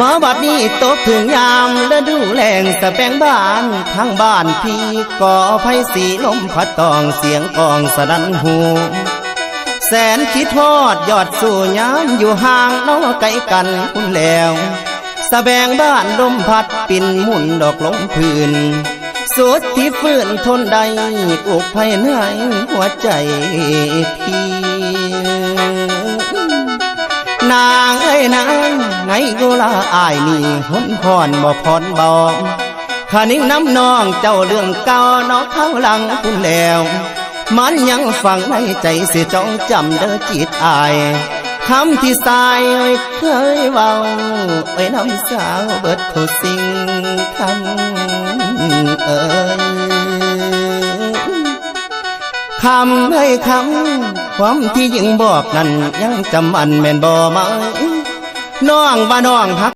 ມາບັດນີ້ຕົກເຖິງຍາມລະດູແລ້ງ ສະແບງບ້ານທາງບ້ານພີ່ ກໍໄພສີລົມພັດຕ້ອງ ສຽງກ້ອງສະໜັ່ນຫູ ແສນຄິດຮອດຍອດສູ່ຍາມ ຢູ່ຫ່າງເນາະໄກກັນພຸ້ນແລ້ວ ສະແບງບ້ານລົມພັດປິ່ນໝຸ່ນດອກລົງພື້ນ ສຸດທີ່ຟື້ນທົນໄດ້ ອຸກໄພໃນຫົວໃຈ ທີ່ ນາງເອີຍນາງ ໃນໂກລາອ້າຍນີ້ ຫົນພອນບໍ່ຜ່ອນເບົາ ຄະນຶງນຳນ້ອງເຈົ້າເລື່ອງເກົ່າເນາະ ຄາວຫຼັງພຸ້ນແລ້ວ ມັນຍັງຝັງໃນໃຈ ຊິຈອງຈຳເດີຈິດອ້າຍ ຄຳທີ່ຊາຍເຄີຍເວົ້າ ເອີຍນຳສາວເບິດທຸກສິ່ງ ຄຳເອີຍ ຄຳເອີຍຄຳ ຄວາມທີ່ຍິງບອກນັ້ນ ຍັງຈຳໝັ້ນແມ່ນບໍ່ໄໝ? ນ້ອງວ່ານ້ອງຮັກ